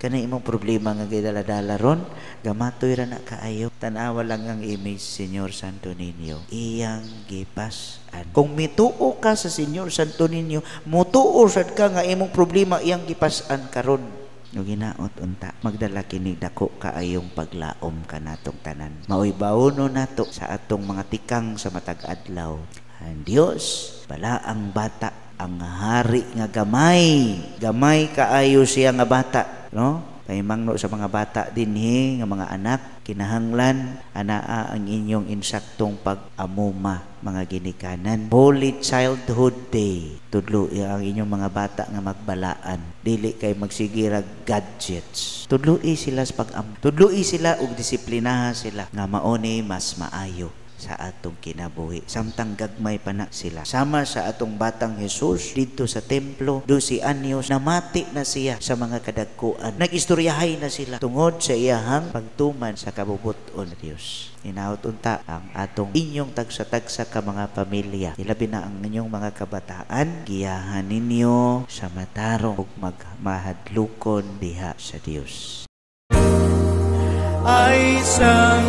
Kana imong problema nga gidala-dala ron, gamatoy ra na kaayo. Tan-awa lang ang image, Señor Santo Niño. Iyang gipas-an. Kung mituo ka sa Señor Santo Niño, mutuo sad ka nga imong problema iyang gipas-an karon. No ginaot unta, magdala kini dako kaayong paglaom kanatong tanan. Maoy bauno nato sa atong mga tikang sa matag adlaw. Ang Dios, bala ang bata, ang hari nga gamay. Gamay kaayo siya nga bata, no? Pahimangno sa mga bata dinhi nga mga anak, kinahanglan anaa ang inyong insaktong pag-amuma, mga ginikanan. Holy Childhood Day. Tudlo ang inyong mga bata nga magbalaan. Dili kay magsigirag gadgets. Tudloi sila sa pag-am. Tudloi sila ug disiplinaha sila nga mauni mas maayo sa atong kinabuhi samtang gagmay pa na sila. Sama sa atong batang Jesus didto sa templo, 12 anyos, namati na siya sa mga kadagkuan. Nag-istoryahay na sila tungod sa iyahang pagtuman sa kabubut-on sa Dios. Hinaot unta ang atong inyong tagsa-tagsa ka mga pamilya, ilabi na ang inyong mga kabataan, giyahan ninyo sa matarong ug magmahadlukon diha sa Dios. Ay sang